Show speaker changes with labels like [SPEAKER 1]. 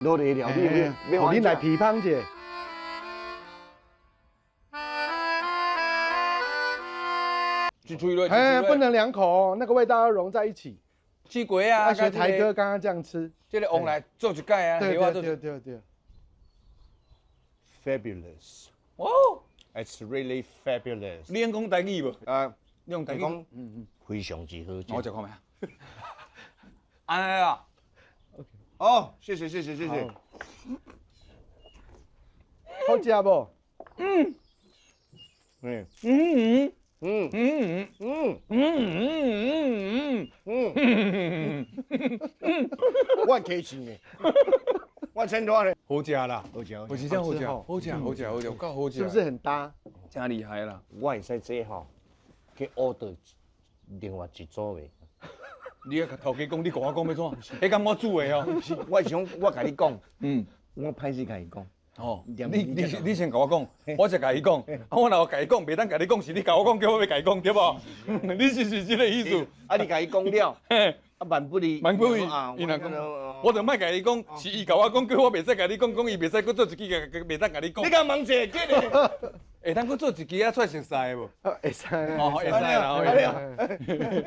[SPEAKER 1] 落來了，你
[SPEAKER 2] 予恁來批判一下。
[SPEAKER 3] 一喙落，
[SPEAKER 2] 哎，不能兩口哦，那個味道要融在一起。
[SPEAKER 3] 吃粿啊，
[SPEAKER 2] 要學台哥剛剛這樣吃。
[SPEAKER 3] 這個王來做一擺啊，
[SPEAKER 2] 對對對對對。
[SPEAKER 4] Fabulous！
[SPEAKER 3] 哦
[SPEAKER 4] ，It's really fabulous。
[SPEAKER 3] 你用講台語無？
[SPEAKER 4] 啊，
[SPEAKER 3] 你用台語
[SPEAKER 4] 講，非常之好食。
[SPEAKER 3] 我食看覓啊？按呢啊。
[SPEAKER 4] 哦，謝謝謝謝謝謝。
[SPEAKER 2] 好食無？
[SPEAKER 3] 嗯。
[SPEAKER 4] 嗯
[SPEAKER 3] 嗯
[SPEAKER 4] 嗯
[SPEAKER 3] 嗯
[SPEAKER 4] 嗯
[SPEAKER 3] 嗯嗯嗯
[SPEAKER 4] 嗯嗯，我客氣呢，我請多咧。
[SPEAKER 3] 好食啦，
[SPEAKER 4] 好食，
[SPEAKER 3] 我真正好食，好食好食好食，有夠好食。
[SPEAKER 2] 是不是很搭？
[SPEAKER 3] 真厲害啦！
[SPEAKER 4] 我會使這吼去 order 另外一組的。
[SPEAKER 3] 你啊，頭家講，你共我講欲怎？彼敢我煮的哦。
[SPEAKER 1] 我是想我共你講，我歹勢共伊講。
[SPEAKER 3] 哦，你先共我講，我才共伊講。啊，我若共伊講，袂當共你講，是你共我講，叫我欲共伊講，對無？你是毋是這个意思？
[SPEAKER 1] 啊，你共伊講了，啊，萬不利，
[SPEAKER 3] 萬不利，伊若講，我就莫共伊講，是伊共我講，叫我袂使共你講，講伊袂使閣做一支，袂當共你講。
[SPEAKER 4] 你共問者，緊嘞。
[SPEAKER 3] 會當閣做一支啊，出來熟似無？
[SPEAKER 2] 會使。
[SPEAKER 3] 哦，會使啦。